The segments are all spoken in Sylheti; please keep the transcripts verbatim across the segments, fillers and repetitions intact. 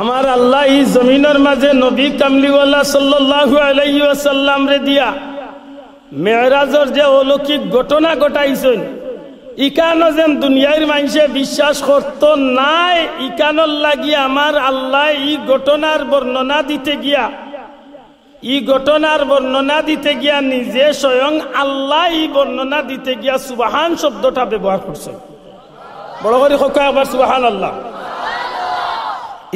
আমার আল্লায় ই জমিনর মাঝে নবী কামলিওয়ালা সাল্লাল্লাহু আলাইহি ওয়াসাল্লামরে দিয়া মেরাজর যে অলৌকিক ঘটনা ঘটাইছইন, ইখানো যেন দুনিয়ার মানষে বিশ্বাস করতো নায়, ইখানর লাগি আমার আল্লায় ই ঘটনার বর্ণনা দিতে গিয়া, ই ঘটনার বর্ণনা দিতে গিয়া নিজে স্বয়ং আল্লায় ই বর্ণনা দিতে গিয়া সুবহান শব্দটা ব্যবহার করছইন। বড় করি কউক্কা একবার সুবহানাল্লাহ।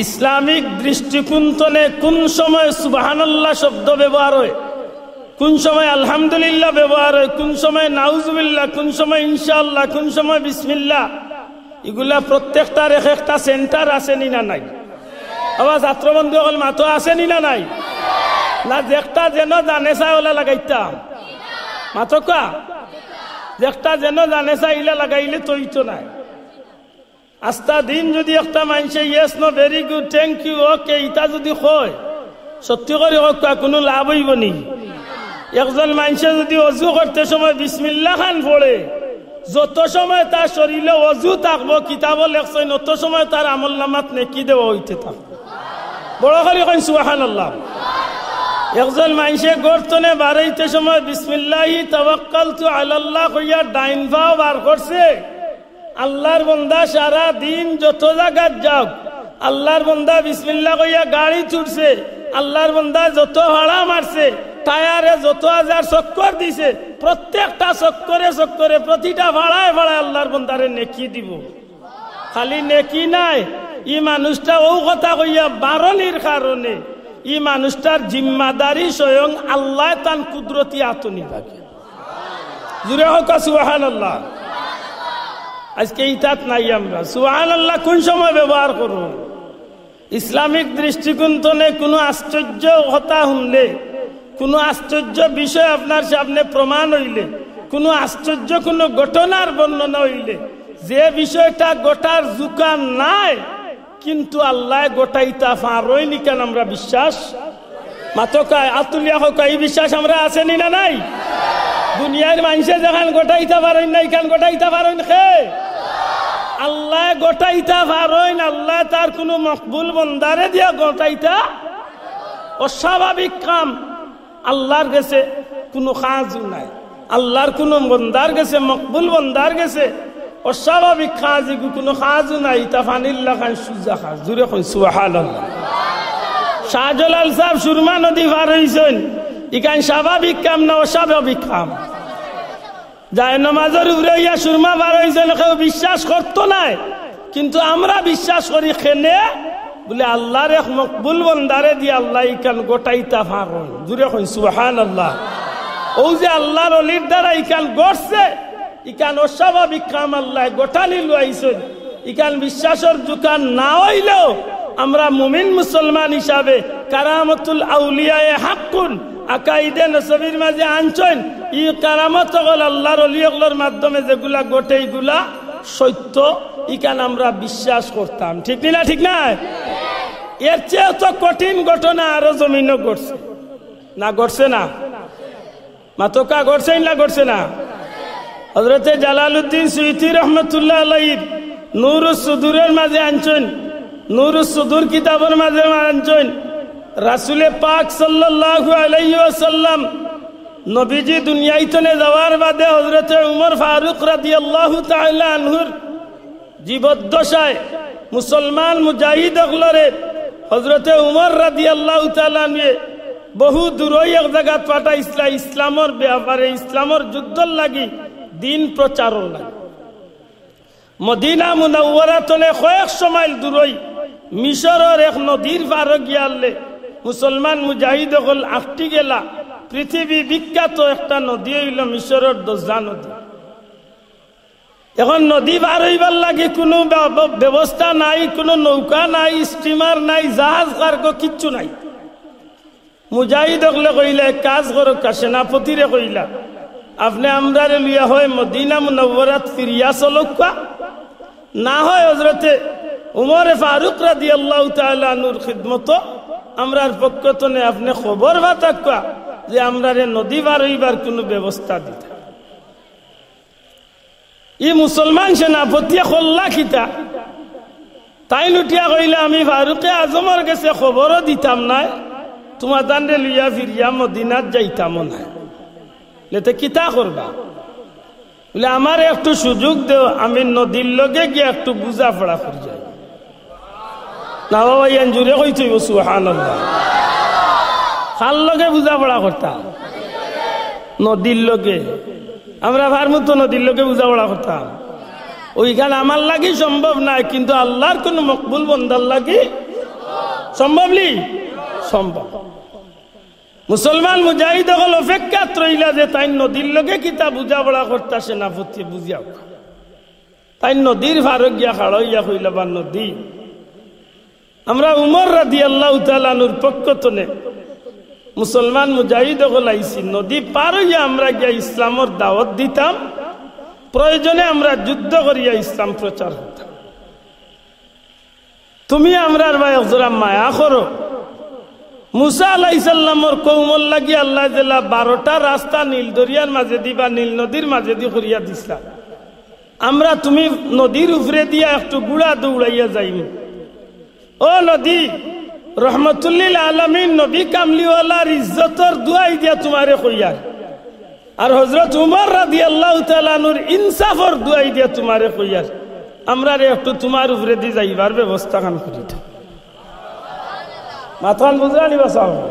ইসলামিক দৃষ্টিকোণ তনে কোন সময় সুবহানাল্লাহ শব্দ ব্যবহার অয়, কোন সময় আলহামদুলিল্লাহ ব্যবহার অয়, কোন সময় নাউজুবিল্লাহ, কোন সময় ইনশাআল্লাহ, কোন সময় বিসমিল্লাহ, ইগুলা প্রত্যেকটার এক একটা সেন্টার আছে নি না নাই? আবার ছাত্রবন্ধু অকল মাতো আছে নি না নাই? না, যেকটা যেন জানে চায় ওলা লাগাইতাম। মাতউক্কা, যেকটা যেন জানে চায় ইলা লাগাইলে তো অইতো নায়। আস্তা দিন যুদি একটা মানষে yes, no, very good, thank you, okay, ইতা যুদি কয়, সত্যি করি কউক্কা, কুনু লাভ অইবো নি? একজন মানষে যুদি অজু করতে সময় বিসমিল্লাহ খান পড়ে, যত সময় তার শরীলো অজু থাকবো, কিতাবো লেখছইন, অত সময় তার আমলনামাত নেকি দেওয়া অইতে থাকবো। বড় করি কইন সুবহানাল্লাহ। একজন মানষে ঘর তনে বারইতে সময় বিসমিল্লাহি তাওয়াক্কালতু আলাল্লাহ কইয়া ডাইন পাও বার করছে, আল্লার বন্দা সারা দিন যত জাগাত যাউক, আল্লার বন্দা বিসমিল্লাহ কইয়া গাড়ি ছুটছে, আল্লার বন্দা যত ফাড়া মারছে, টায়ারে যত হাজার চক্কর দিছে, প্রত্যেকটা চক্করে চক্করে, প্রতিটা ফাড়ায় ফাড়ায় আল্লার বন্দারে নেকি দিবো। খালি নেকি নায়, ই মানুষটা অউ কথা কইয়া বারনির কারণে ই মানুষটার জিম্মাদারি স্বয়ং আল্লায় তান কুদরতি আতো নিবা। জুরে কউক্কা সুবহানাল্লাহ। আজকে ইতাত নাই আমরা। সুবহানাল্লাহ কোন সময় ব্যবহার করমু? ইসলামিক দৃষ্টিকোণ তনে কুনু আশ্চর্য কথা হুনলে, কুনু আশ্চর্য বিষয় আপনার সামনে প্রমাণ অইলে, কুনু আশ্চর্য কুনু ঘটনার বর্ণনা অইলে, যে বিষয়টা ঘটার জুকান নাই, কিন্তু আল্লায় ঘটাইতা পারইন, ইখান আমরা বিশ্বাস। মাতউক্কা, আত তুলিয়া কউক্কা, ই বিশ্বাস আমরার আছে নি না নাই? দুনিয়ার মানষে যেখান ঘটাইতা পারইন না, ইখান ঘটাইতা পারইন কে? আল্লায় ঘটাইতা পারইন। আল্লায় তার কুনু মকবুল বন্দারে দিয়া ঘটাইতা অস্বাভাবিক কাম। আল্লার গেছে কুনু কাজও নাই। আল্লার কুনু বন্দার গেছে, মকবুল বন্দার গেছে অস্বাভাবিক কাজ, ইগু কুনু কাজও নাই। ইতা পানির লাখান সুজা কাজ। জুরে কইন সুবহানাল্লাহ। শাহজালাল সাব সুরমা নদী পার অইছইন, ইখান স্বাভাবিক কাম না অস্বাভাবিক কাম? জায়নামাজর উপরে অইয়া সুরমা পার অইছইন, কেউ বিশ্বাস করতো নায়, কিন্তু আমরা বিশ্বাস করি কেনে? বুলে আল্লার এক মকবুল বন্দারে দিয়া আল্লায় ইখান ঘটাইতা পারইন। জুরে কইন সুবহানাল্লাহ। অউ যে আল্লার অলির দ্বারা ইখান ঘটছে, ইখান অস্বাভাবিক কাম আল্লায় ঘটানি লইছইন। ইখান বিশ্বাসর জুকান না অইলেও আমরা মুমিন মুসলমান হিসাবে কারামতুল আউলিয়ায়ে হাক্কুন, আকাইদে নসবির মাঝে আনছইন, ই কারামত অকল আল্লার অলি অকলর মাধ্যমে যেগুলা ঘটে ইগুলা সত্য, ইখান আমরা বিশ্বাস করতাম। ঠিক নি না? ঠিক নায়? এর চেয়ে তো কঠিন ঘটনা আরো জমিনো ঘটছে না, ঘটছে না? মাতউক্কা, ঘটছে না, ঘটছে না? হজরতে জালালউদ্দিন সুয়ুতি রহমতুল্লাহ আলাইহির নুরুস সুদুরর মাঝে আনছইন, নুরুস সুদুর কিতাবর মাঝে আনছইন, রাসুলে পাক সাল্লাল্লাহু আলাইহি ওয়াসাল্লাম নবীজি দুনিয়াইতনে যাওয়ার বাদে হজরতে উমর ফারুক রাদিয়াল্লাহু তাআলা আনহুর জীবদ্দশায় মুসলমান মুজাহিদ অকলরে হজরতে উমর রাদিয়াল্লাহু তাআলা আনহুয়ে বহু দূরই এক জাগাত পাঠাইছলা ইসলামর ব্যাপারে, ইসলামর যুদ্ধর লাগি, দিন প্রচারর লাগি। মদিনা মুনাওয়ারা তনে কয়েকশো মাইল দূরই মিশরর এক নদীর পারো গিয়ারলে মুসলমান মুজাহিদ অকল আটকি গেলা। পৃথিবী বিখ্যাত একটা নদী অইলো মিশরর দজলা নদী। এখন নদী পার অইবার লাগি কুনু ব্যব-, ব্যবস্থা নাই, কুনু নৌকা নাই, স্টিমার নাই, জাহাজ কার্গো কিচ্ছু নাই। মুজাহিদ অকলে কইলা, "এক কাজ করউক্কা," সেনাপতিরে কইলা, "আপনে আমরারে লইয়া হয় মদিনা মুনাওয়ারাত ফিরিয়া চলউক্কা, না হয় হজরতে উমরে ফারুক রাদিয়াল্লাহু তাআলা আনহুর খিদমতো আমরার পক্ষ তনে আপনে খবর পাঠাউক্কা যে আমরারে নদী পার অইবার কুনু ব্যবস্থা দিতা।" ই মুসলমান সেনাপতিয়ে করলা কিতা? তাইন উঠিয়া কইলা, "আমি ফারুকে আজমর গেছে খবরও দিতাম নায়, তুমাতানরে লইয়া ফিরিয়া মদিনাত যাইতামও নায়।" লেতে কিতা করবা? বলে, "আমারে একটু সুযোগ দেও, আমি নদীর লগে গিয়া একটু বুঝাপড়া করি যাই।" না বাবা, ইয়ান জুরে কইতে অইবো, সুবহানাল্লাহ। কার লগে বুঝাপড়া করতাম? নদীর লগে। আমরা পারমু তো নদীর লগে বুঝাপড়া করতাম? অউখান আমার লাগি সম্ভব নায়, কিন্তু আল্লার কুনু মকবুল বন্দার লাগি সম্ভব নি? সম্ভব। মুসলমান মুজাহিদ অকল অপেক্ষাত রইলা যে তাইন নদীর লগে কিতা বুঝাপড়া করতা সেনাপতিয়ে বুঝিয়া। তাইন নদীর পারো গিয়া খাড়া অইয়া কইলা, "বা নদী, আমরা উমর রাদিয়াল্লাহু তাআলা আনহুর পক্ষ তনে মুসলমান মুজাহিদ অকল আইছি, নদী পার অইয়া আমরা গিয়া ইসলামর দাওয়াত দিতাম, প্রয়োজনে আমরা যুদ্ধ করিয়া ইসলাম প্রচার করতাম। তুমি আমরার বায় একজরা মায়া করো।" মুসা আলাইহিস সালামর কওমর লাগি আল্লায় যেলা বারোটা রাস্তা নীল দরিয়ার মাজেদি বা নীল নদীর মাজেদি করিয়া দিছলা, আমরা তুমি নদীর উপরে দিয়া একটু ঘুড়া দৌড়াইয়া যাইমু। ও নদী, রহমতুল্লিল আলামিন নবী কামলিওয়ালার ইজ্জতর দুয়াই দিয়া তুমারে কইয়ার, আর হযরত উমর রাদিয়াল্লাহু তাআলা আনহুর ইনসাফর দুয়াই দিয়া তুমারে কইয়ার, আমরারে একটু তুমার উপরেদি যাইবার ব্যবস্থা খান করি দেও। মাতখান বুঝরা নি বা চাও?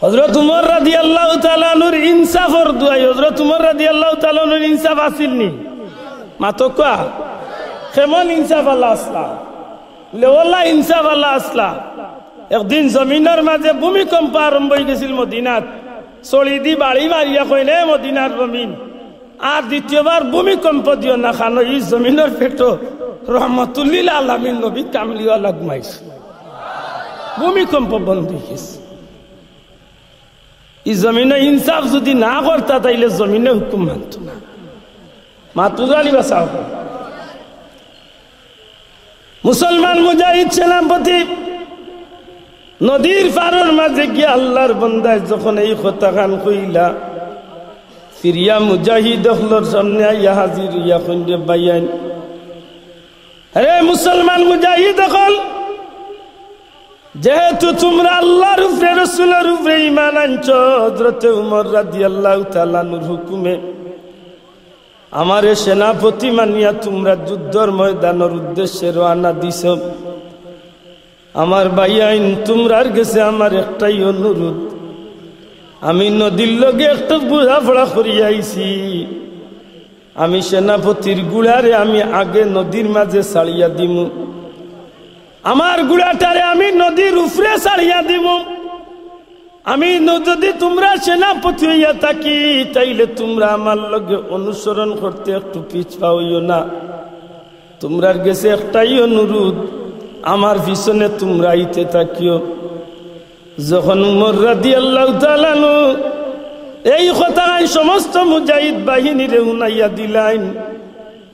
হযরত উমর রাদিয়াল্লাহু তাআলা আনহুর ইনসাফর দুয়াই। হযরত উমর রাদিয়াল্লাহু তাআলা আনহুর ইনসাফ আছিল নি? মাতউক্কা। কেমন ইনসাফআলা আছলা? বলে, "ওলা ইনসাফআলা আছলা।" একদিন জমিনর মাজে ভূমিকম্প আরম্ভ অইগেছিল মদিনাত। ছড়িদি বাড়ি মারিয়া কইন, "এ মদিনার জমিন, আর দ্বিতীয়বার ভূমিকম্প দিও না, কারণ ই জমিনর পেটো রহমতুল্লিল আলামিন নবী কামলিওয়ালা ঘুমাইছে।" ভূমিকম্প বন্ধ অইগেছে। ই জমিনো ইনসাফ যুদি না করতা, তাইলে জমিনে হুকুম মানতো না। মাতউক্কা নি বা চাও। মুসলমান মুজাহিদ সেনাপতি নদীর পারর মাজে গিয়া আল্লার বন্দায় যখন এই কথাখান কইলা, ফিরিয়া মুজাহিদ অকলর সামনে আইয়া হাজির অইয়া কইন, "রে ভাইয়াইন, আরে মুসলমান মুজাহিদ অকল, যেহেতু তুমরা আল্লার উপরে, রসুলর উপরে ঈমান আনছো, হযরতে উমর রাদিয়াল্লাহু তাআলা আনহুর হুকুমে আমারে সেনাপতি মানিয়া তুমরা যুদ্ধর ময়দানর উদ্দেশ্যে রওয়ানা দিছো, আমার ভাইয়াইন, তুমরার গেছে আমার একটাই অনুরোধ, আমি নদীর লগে একটু বুঝাপড়া করিয়া আইছি, আমি সেনাপতির ঘুড়ারে আমি আগে নদীর মাজে ছাড়িয়া দিমু, আমার ঘুড়াটারে আমি নদীর উপরে ছাড়িয়া দিমু। আমি ন-, যুদি তুমরা সেনাপতি অইয়া থাকি, তাইলে তুমরা আমার লগে অনুসরণ করতে একটু পিছপা অইও না। তুমরার গেছে একটাই অনুরোধ, আমার পিছনে তুমরা আইতে থাকিও।" যখন উমর রাদিয়াল্লাহু তাআলা আনহু এই কথাখান সমস্ত মুজাহিদ বাহিনীরে হুনাইয়া দিলাইন,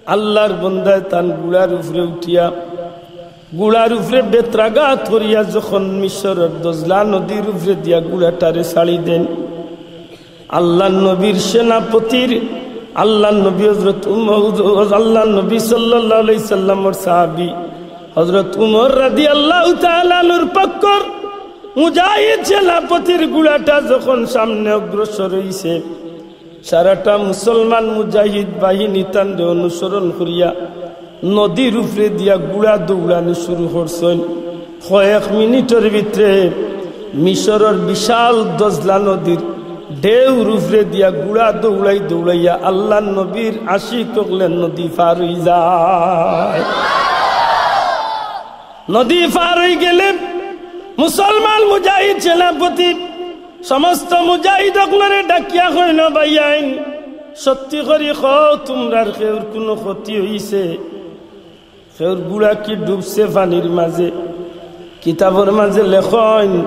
আল্লার বন্দায় তান ঘুড়ার উপরে উঠিয়া, ঘুড়ার উপরে বেত্রাঘাত করিয়া যখন মিশরর দজলা নদীর উপরে দিয়া ঘুড়াটারে ছাড়ি দেন, আল্লার নবীর সেনাপতির, আল্লার নবী হযরত উম-, আল্লার নবী সাল্লাল্লাহু আলাইহি সাল্লামর সাহাবী হযরত উমর রাদিয়াল্লাহু তাআলা আনহুর পক্ষর মুজাহিদ সেনাপতির ঘুড়াটা যখন সামনে অগ্রসর অইছে, সারাটা মুসলমান মুজাহিদ বাহিনী তানরে অনুসরণ করিয়া নদীর উপরে দিয়া ঘুড়া দৌড়ানি শুরু করছইন। কয়েক মিনিটর ভিতরে মিশরর বিশাল দজলা নদীর ঢেউর উপরে দিয়া ঘুড়া দৌড়াই দৌড়াইয়া আল্লার নবীর আশিক অকলে নদী পার অই যায়। নদী পার অই গেলে মুসলমান মুজাহিদ সেনাপতি সমস্ত মুজাহিদ অকলরে ডাকিয়া কইন, "ভাইয়াইন, সত্যি করি কও, তুমরার কেউর কুনু ক্ষতি অইছে? কেউর ঘুড়া কি ডুবছে পানির মাজে?" কিতাবর মাজে লেখইন,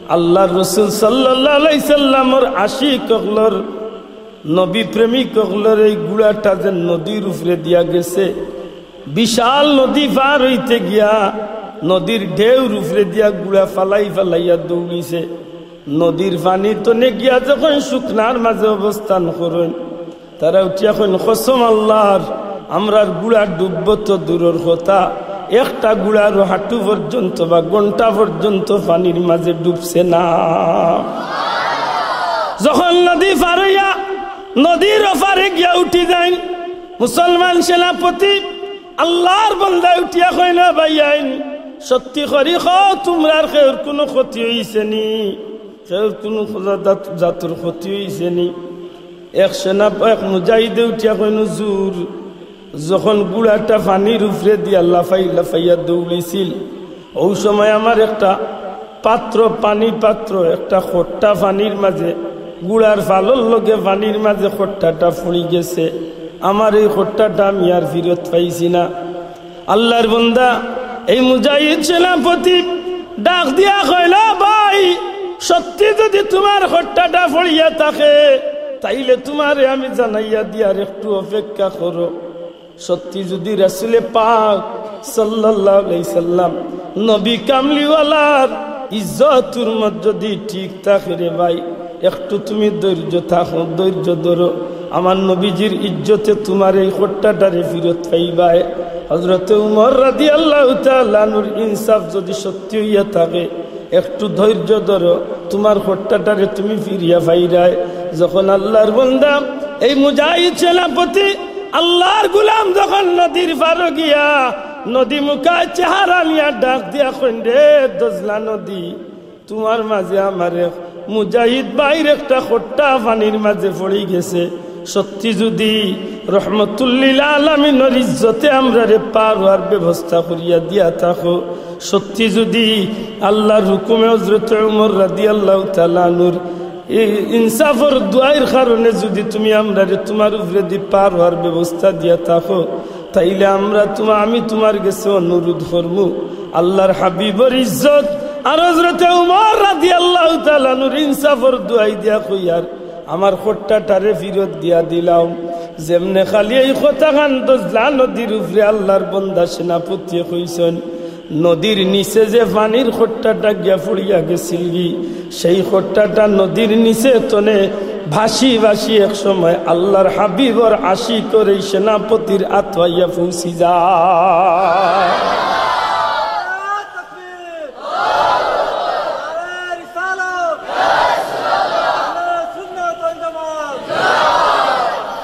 আল্লার রসুল সাল্লাল্লাহু আলাইহি সাল্লামর আশিক অকলর, নবী প্রেমিক অকলর এই ঘুড়াটা যে নদীর উপরে দিয়া গেছে, বিশাল নদী পার অইতে গিয়া নদীর ঢেউর উপরে দিয়া ঘুড়া ফালাই ফালাইয়া দৌড়িছে। নদীর পানির তনে গিয়া যখন শুকনার মাজে অবস্থান করইন, তারা উঠিয়া কইন, "কসম আল্লার, আমরার গুড়া ডুববো তো দূরর কথা, একটা গুড়ারও হাঁটু পর্যন্ত বা ঘন্টা পর্যন্ত পানির মাঝে ডুবছে না। যখন নদী পার অইয়া নদীর ওপারে গিয়া উঠি যাইন, মুসলমান সেনাপতি আল্লাহর বন্দায় উঠিয়া কইন, "ভাইয়াইন, সত্যি করি কও, তুমরার কেউর কুনু ক্ষতি অইছে নি? কেউর কুনু জাত-, জাতর ক্ষতি অইছে নি?" এক সেনা, এক মুজাহিদে উঠিয়া কইন, "হুজুর, যখন গুড়াটা পানির উপরে দিয়া লাফাই লাফাইয়া দৌড়িছিল, অউ সময় আমার একটা পাত্র, পানি পাত্র, একটা খট্টা পানির মাঝে গুড়ার ফালর লগে পানির মাঝে খট্টাটা পড়ি গেছে। আমার এই খট্টাটা আমি আর ফিরত পাইছি না।" আল্লাহর বন্দা, এই মুজাহিদ সেনাপতি ডাক দিয়া কইল, "ভাই, সত্যি যদি তুমার খট্টাটা পড়িয়া থাকে, তাইলে তুমারে আমি জানাইয়া দিয়ার, একটু অপেক্ষা করো।" সত্যি যদি রাসুলে পাক সাল্লাল্লাহু আলাইহি সাল্লাম নবী কামলিওয়ালার ইজ্জতর মত যদি ঠিক থাকে রে ভাই, একটু তুমি ধৈর্য থাকো, ধৈর্য ধরো, আমার নবীজির ইজ্জতে তুমার এই খট্টাটারে ফিরত পাইবায়। হযরতে উমর রাদিয়াল্লাহু তাআলা আনহুর ইনসাফ যদি সত্যি অইয়া থাকে, একটু ধৈর্য ধরো, তুমার খট্টাটারে তুমি ফিরিয়া পাইরায়। যখন আল্লাহর বন্দা, এই মুজাহিদ সেনাপতি, আল্লাহর গুলাম যখন নদীর পারো গিয়া নদী মুখায় চেহারা নিয়া ডাক দিয়া কইন, "রে দজলা নদী, তুমার মাঝে আমার এক মুজাহিদ ভাইর একটা খট্টা পানির মাঝে পড়ি গেছে। সত্যি যদি রহমতুল্লিল আলামিনর ইজ্জতে আমরারে পার অওয়ার ব্যবস্থা করিয়া দিয়া থাকো, সত্যি যদি আল্লাহর হুকুমে হযরতে উমর রাদিয়াল্লাহু তাআলা আনহুর এই ইনসাফর দোয়াইর কারণে যদি তুমি আমরারে তুমার উপরেদি পার অওয়ার ব্যবস্থা দিয়া থাকো, তাইলে আমরা তুমা-, আমি তুমার গেছে অনুরোধ করমু, আল্লাহর হাবিবর ইজ্জত আর হযরতে উমর রাদিয়াল্লাহু তাআলা আনহুর ইনসাফর দোয়াই দিয়া কইয়ার আমার খট্টাটারে ফিরত দিয়া দিলাও।" যেমনে খালি এই কথাখান দজলা নদীর উপরে আল্লাহর বন্দা সেনাপতিয়ে কইছইন, নদীর নিচে যে পানির খট্টাটা গিয়া পড়িয়া গেছিলগি, সেই খট্টাটা নদীর নিচে তনে ভাসি ভাসি এক সময় আল্লাহর হাবিবর আশিকর এই সেনাপতির আতো আইয়া পৌঁছি যায়।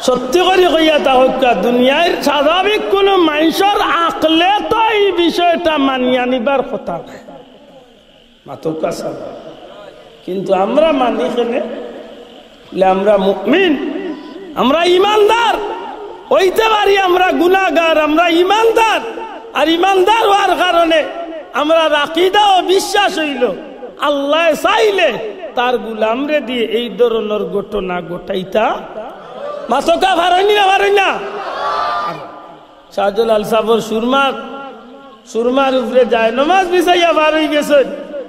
সত্যি করি কইয়া থাকউক্কা, দুনিয়ার স্বাভাবিক কুনু মানষর আকলে তো এই বিষয়টা মানিয়া নিবার কথা নায়। মাতউক্কা সাব। কিন্তু আমরা মানি কেনে? বলে, আমরা মুমিন, আমরা ইমানদার। অইতে পারি আমরা গুনাগার, আমরা ইমানদার। আর ইমানদার অওয়ার কারণে আমরার আকিদা ও বিশ্বাস অইলো, আল্লায় চাইলে তার গুলামরে দি এই ধরনর ঘটনা ঘটাইতা। মাতউক্কা, পারইন নি না পারইন না? শাহজালাল সাবর সুরমার, সুরমার উপরে যায় নমাজ বিছাইয়া বার অইগেছইন।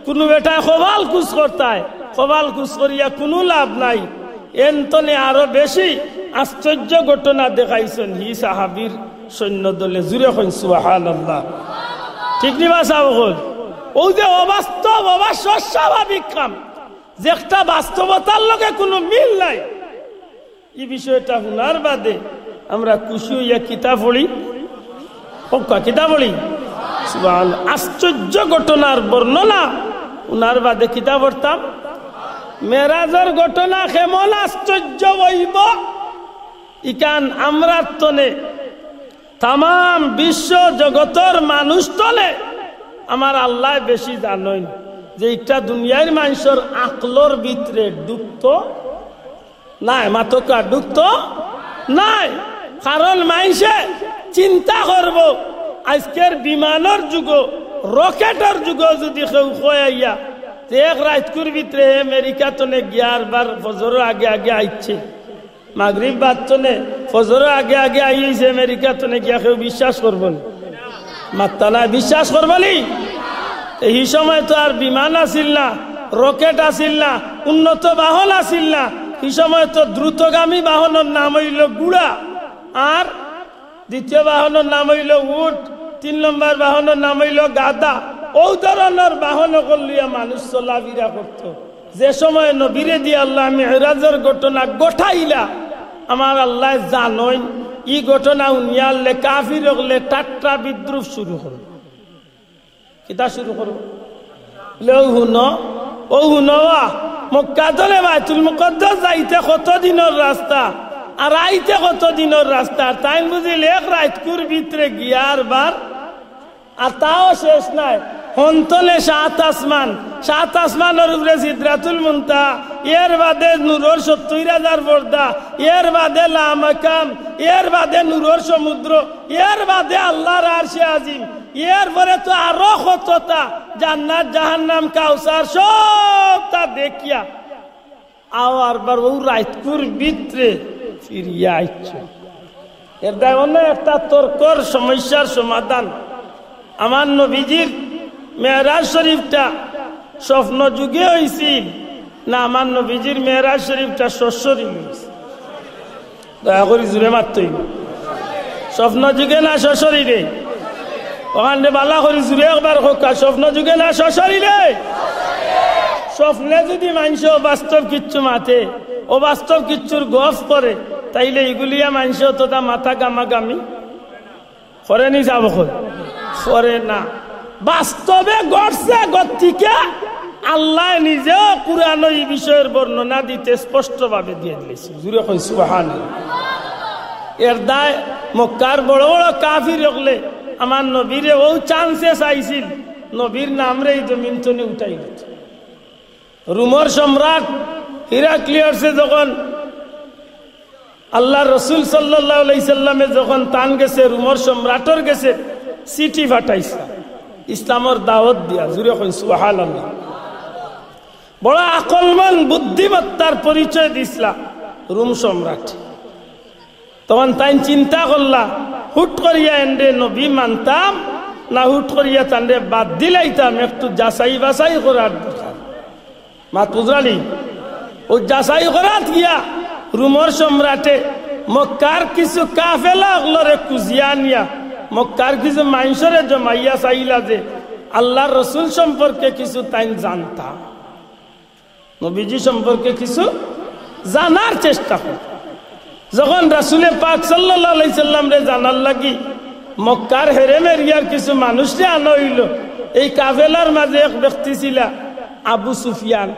কুনু বেটায় কপাল কুচ করতায়, কপাল কুচ করিয়া কুনু লাভ নাই। এন তনে আরো বেশি আশ্চর্য ঘটনা দেখাইছইন হি সাহাবীর সৈন্য দলে। জুরে কইন সুবহানাল্লাহ। ঠিক নি বা সাব অকল? অউ যে অবাস্তব, অবাস্তব স্বাভাবিক কাম, যে একটা বাস্তবতার লগে কুনু মিল নাই। ই বিষয়টা হুনার বাদে আমরা খুশি অইয়া কিতা পড়ি? কউক্কা, কিতা পড়ি? সুবহানাল্লাহ। আশ্চর্য ঘটনার বর্ণনা হুনার বাদে কিতা পড়তাম? মেরাজর ঘটনা কেমন আশ্চর্য অইবো, ইখান আমরার তনে, তামাম বিশ্ব জগতর মানুষ তনে আমার আল্লায় বেশি জানইন, যে ইটা দুনিয়ার মানষর আকলর ভিতরে ঢুকতো নায়, মাতউক্কা, ঢুকতো নায়। কারণ মানষে চিন্তা করবো, আইজকের বিমানর যুগো, রকেটর যুগো যুদি কেউ কয় আইয়া যে এক রাইতকুর ভিতরে আমেরিকা তনে গিয়া আরবার ফজরর আগে আগে আইছে, মাগরিব বাদ তনে ফজরর আগে আগে আইছে আমেরিকা তনে গিয়া, কেউ বিশ্বাস করবো নি? মাত্তা নায়, বিশ্বাস করবো নি? তে হি সময় তো আর বিমান আছিল না, রকেট আছিল না, উন্নত বাহন আছিল না। হি সময় তো দ্রুতগামী বাহনর নাম অইলো ঘুড়া, আর দ্বিতীয় বাহনর নাম অইলো উট, তিন নম্বর বাহনর নাম অইলো গাধা। অউ ধরনর বাহন অকল লইয়া মানুষ চলাফিরা করতো। যে সময় নবীরে দি আল্লায় মেরাজর ঘটনা ঘটাইলা, আমার আল্লায় জানইন, ই ঘটনা হুনিয়ারলে কাফির অকলে ঠাট্টা বিদ্রুপ শুরু করল। কিতা শুরু করল? বলে, "ও হুনো, ও হুনো বা, মক্কা তনে বাইতুল মুকাদ্দাস যাইতে কত দিনর রাস্তা, আর আইতে কত দিনর রাস্তা, আর তাইন বুঝিল এক রাইতকুর ভিতরে গিয়া আর বার।" আর তাও শেষ নাই, হন্তনে সাত আসমান, সাত আসমানর উপরে সিদরাতুল মুনতাহা, এর বাদে নূরর সত্তইর হাজার পর্দা, এর বাদে লামাকাম, এর বাদে নূরর সমুদ্র, এর বাদে আল্লাহর আরশে আজিম, এর পরে তো আরো কততা, জান্নাত, জাহান্নাম, কাউসার, সবতা দেখিয়া আবার বার ও রাইতকুর ভিতরে ফিরিয়া আইছে। এর দায় অন্য একটা তর্কর সমস্যার সমাধান। আমার নবীজির মেরাজ শরীফটা স্বপ্ন যুগে হইছিল না আমার নবীজির মেরাজ শরীফটা সশরীরে হইছে? দয়া করি জুরে মাতইন। স্বপ্ন যুগে না সশরীরে? ওখানে বালা করি জুরে একবার কউক্কা, স্বপ্ন যুগে না সশরীরে? স্বপ্নে যদি মানষে অবাস্তব কিচ্ছু মাতে, অবাস্তব কিচ্ছুর গফ করে, তাইলে ইগুলিয়া মানষে অতটা মাতা গামাগামি করে নি যাব কই? করে না। বাস্তবে ঘটছে গতিকে আল্লায় নিজেও কুরআনো ই বিষয়র বর্ণনা দিতে স্পষ্টভাবে দিয়া দিলাইছে। জুরে কই সুবহানাল্লাহ। এর দায় মক্কার বড় বড় কাফির অকলে আমার নবীরে ও চান্সে চাইছিল, নবীর নামরে ই জমিন তনে উঠাই দিত। রোমর সম্রাট হিরাক্লিয়াসে যখন আল্লাহর রসুল সাল্লাল্লাহু আলাইহি সাল্লামে যখন তান গেছে, রোমর সম্রাটর গেছে চিঠি পাঠাইছে, ইসলামর দাওয়াত দিয়া, জুরে কইন সুবহানাল্লাহ। বড় আকলমান বুদ্ধিমত্তার পরিচয় দিছলা রোম সম্রাট। তখন তাইন চিন্তা করলা, হুট করিয়া এনরে নবী মানতাম না হুট করিয়া তানরে বাদ দিলাইতাম, একটু যাচাই বাছাই করার দরকার। মাত বুঝরানি? ও যাচাই করাত গিয়া রোমর সম্রাটে মক্কার কিছু কাফেলা অকলরে খুজিয়া আনিয়া মক্কার কিছু মানষরে জমাইয়া চাইলা যে আল্লাহর রসুল সম্পর্কে কিছু তাইন জানতা, নবীজি সম্পর্কে কিছু জানার চেষ্টা করতা। যখন রাসুলে পাক সাল্লাল্লাহু আলাইহি সাল্লামরে জানার লাগি মক্কার হেরেম এরিয়ার কিছু মানুষরে আনা অইলো, এই কাফেলার মাঝে এক ব্যক্তি ছিলা আবু সুফিয়ান।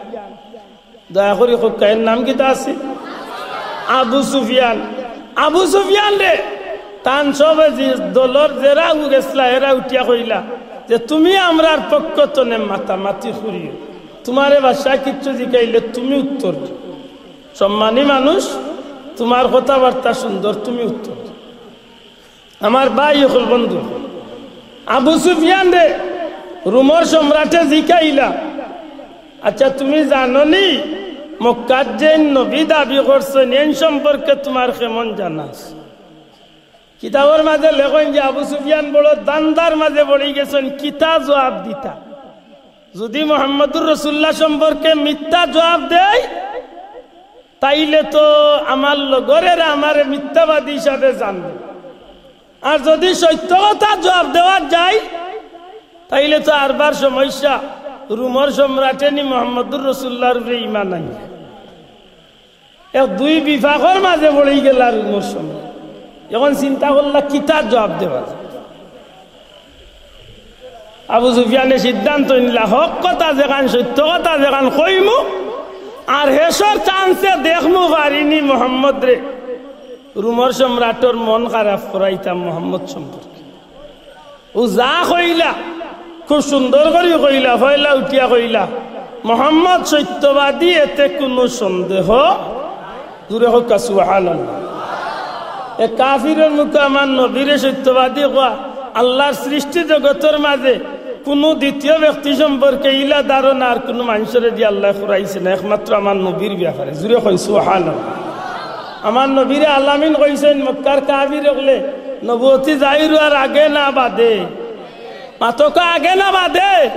দয়া করি কউক্কা, এর নাম কিতা আছিল? আবু সুফিয়ান। আবু সুফিয়ানরে তান সবে যে দলর যেরা গু গেছলা, এরা উঠিয়া কইলা যে, "তুমি আমরার পক্ষ তনে মাতামাতি করিও, তুমারে বাদশায় কিচ্ছু জিকাইলে তুমি উত্তর দিও।" সম্মানী মানুষ, তুমার কথাবার্তা সুন্দর, তুমি উত্তর। আমার ভাই অকল, বন্ধু, আবু সুফিয়ানরে রোমর সম্রাটে জিকাইলা, "আচ্ছা, তুমি জানো নি মক্কাত যেইন নবী দাবি করছইন, এইন সম্পর্কে তুমার কেমন জানা আছে?" কিতাবর মাঝে লেখইন যে আবু সুফিয়ান বড় ধান্দার মাঝে পড়ি গেছইন, কিতা জবাব দিতা। যদি মোহাম্মদুর রাসুলুল্লাহ সম্পর্কে মিথ্যা জবাব দেই, তাইলে তো আমার লগরেরা আমারে মিথ্যাবাদী হিসাবে জানবে। আর যদি সত্য কথা জবাব দেওয়া যায়, তাইলে তো আরবার সমস্যা, রোমর সম্রাটে নি মোহাম্মদুর রাসুলুল্লাহর উপরে ঈমান আনবে। এক দুই বিপাকর মাঝে পড়ি গেলা রোমর সম্রাট। এখন চিন্তা করলা কিতা জবাব দেওয়া যায়। আবু সুফিয়ানে সিদ্ধান্ত নিলা, হক কথা যেখান, সত্য কথা যেখান কইমু, আর হেশর চান্সে দেখমু পারি নি মোহাম্মদরে। রোমর সম্রাটর মন খারাপ করাইতাম মোহাম্মদ সম্পর্কে। ও যা কইলা, খুব সুন্দর করি কইলা, পয়লা উঠিয়া কইলা, "মোহাম্মদ সত্যবাদী, এতে কুনু সন্দেহ।" জুরে কউক্কা সুবহানাল্লাহ। এ কাফিরর মুখে আমার নবীরে সত্যবাদী কওয়া, আল্লাহর সৃষ্টি জগতর মাঝে কুনু দ্বিতীয় ব্যক্তি সম্পর্কে ইলা ধারণা আর কুনু মানষরে দি আল্লায় করাইছে না, একমাত্র আমার নবীর ব্যাপারে। জুরে কইন সুবহানাল্লাহ। আমার নবীরে আল আমিন কইছইন, মক্কার কাফির অকলে নবুয়তি জাহির অওয়ার আগে না বাদে? মাতউক্কা, আগে না বাদে?